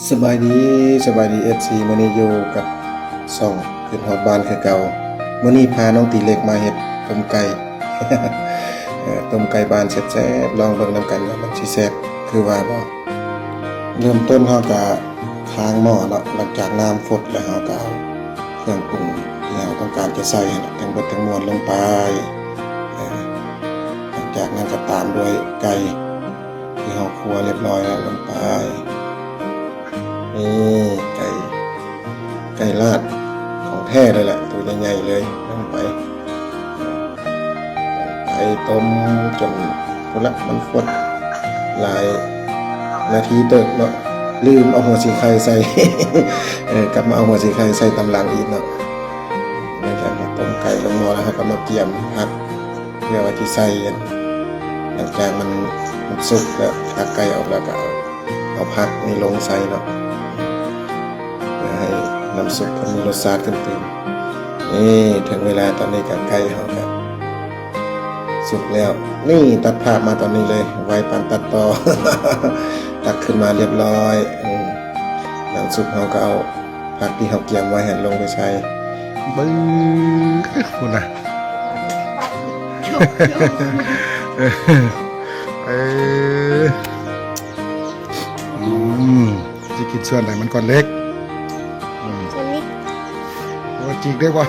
ສະບາຍດີ ສະບາຍດີ ເອັຟຊີ ມື້ນີ້ຢູ່ກັບຊ່ອງຂຶ້ນຮອດບ້ານຄືເກົ່າ. ມື້ນີ້ພານ້ອງຕີເລັກມາເຮັດຕົ້ມໄກ່ ເອີ ຕົ້ມໄກ່ບ້ານແຊບໆ ລອງເບິ່ງນຳກັນວ່າມັນຊິແຊບຄືວ່າບໍ່. ເລີ່ມຕົ້ນເຮົາກະຄ້າງໝໍ້ເນາະ, ຫຼັງຈາກນ້ຳຟົດແລ້ວເຮົາກະເອົາເຄື່ອງປຸງທີ່ເຮົາຕ້ອງການຈະໃສ່ຫັ້ນນະ ທັງເບິດທັງມວນລົງໄປ. ເອີ ຫຼັງຈາກນັ້ນກະຕາມດ້ວຍໄກ່ ທີ່ເຮົາຄົວລຽບຮ້ອຍແລ້ວລົງໄປ. ນີ້ໄກ່ ໄກ່ລາດຂອງແທ້ເລີຍແຫຼະ ໂຕໃຫຍ່ໆເລີຍ ລົງໄປ ໄປຕົ້ມຈົນພຸ້ນລະ ມັນຟົດຫຼາຍນາທີເຕີບເນາະ, ລືມເອົາຫົວສີໄຄໃສ່ ເອີ ກັບມາເອົາຫົວສີໄຄໃສ່ຕຳຫຼັງອີກເນາະ. ຫຼັງຈາກເຮົາຕົ້ມໄກ່ລົງໝໍ້ແລ້ວ ເຮົາກະມາກຽມຜັກ ເພື່ອວ່າຊິໃສ່ ຫຼັງຈາກມັນ ມັນສຸກແລ້ວ ຕັກໄກ່ອອກແລ້ວກະເອົາ ເອົາຜັກນີ້ລົງໃສ່ເນາະ ເພື່ອໃຫ້ນ້ຳຊຸບເພິ່ນມີລົດຊາດຂຶ້ນຕື່ມ. ນີ້ເຖິງເວລາຕອນນີ້ກະໄກ່ເຮົາກະສຸກແລ້ວ. ນີ້ຕັດພາບມາຕອນນີ້ເລີຍ ໄວປານຕັດຕໍ່ ຕັກຂຶ້ນມາລຽບຮ້ອຍ. ອືມ ນ້ຳຊຸບເຮົາກະເອົາ ຜັກທີ່ເຮົາກຽມໄວ້ຫັ້ນລົງໄປໃສ່. ບຶ້ ພຸ້ນນະ ເອີ ອືມ ຊິກິນສ່ວນໃດມັນກ່ອນເລັກ? ອືມ ສ່ວນນີ້ ໂອ້ ຈິກເດ້ບໍ່?